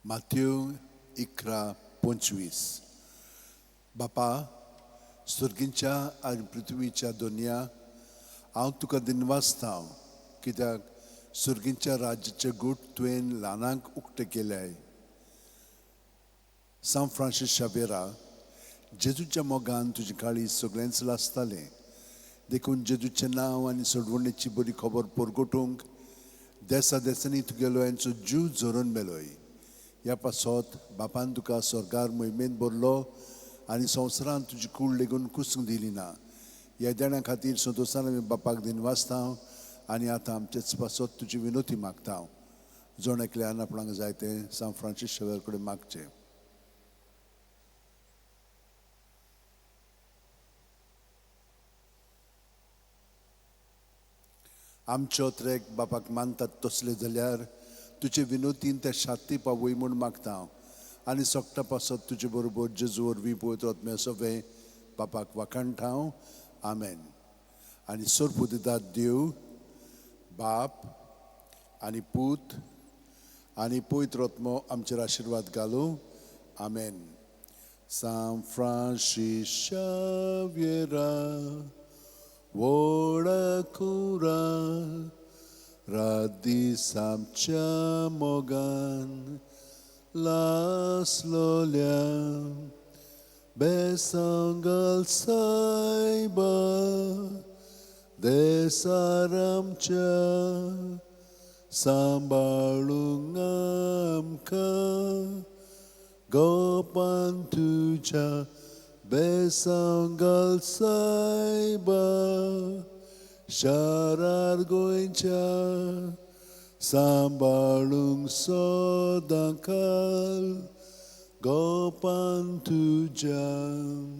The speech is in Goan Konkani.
माथ्यू 11:25. बापा, सर्गींच्या आनी पृथ्वीच्या दोनया, हांव तुका दिनवासता कित्याक सर्गींच्या राज्याचे गूट तुवें ल्हानांक उक्ते केल्याय. सांत फ्रांसीस शावेरा, जेजूच्या मोगान तुजी काळीज सगळेंच लासतालें, देखून जेजूचें नांव आनी सोडवणेची बरी खबर परगटूंक देसा देसांनी तुगेलो यांचो जीव झरोवन मेलोय. ह्या पासत बापान तुका स्वर्गार मोहिमेंत भरलो आनी संवसारांत तुजी कूड लेगून कुसूंक दिली ना. ह्या देण्या खातीर संतोशान आमी बापाक दिनवासता आनी आतां आमचेच पासत तुजी विनोती मागता. जण एकल्यान आपणाक जाय तें सांत फ्रांसीस शावेर कडेन मागचें. आमच्यो त्रेक बापाक मानतात तसले जाल्यार तुजे विनोतीन त्या शाती पावय म्हूण मागता आनी सोगटा पासत तुजे बरोबर जेजू वरवीं पवित्र आत्म्या सवें बापाक वाखाणटा हांव. आमेन. आनी सर्वपुदितात देव बाप आनी पूत आनी पवित्र आत्मो आमचेर आशिर्वाद घालूं. आमेन. सांत फ्रांसीस शाव्येरा वळखुरा रात दीस आमच्या मोगान लासलोल्या बेसांगल सायबा देसार आमच्या सांबाळूंक आमकां गोपान तुज्या बेसांगल सायबा शारार गोंयच्या सांबाळूंक सदांकाल गोपान तुज्या.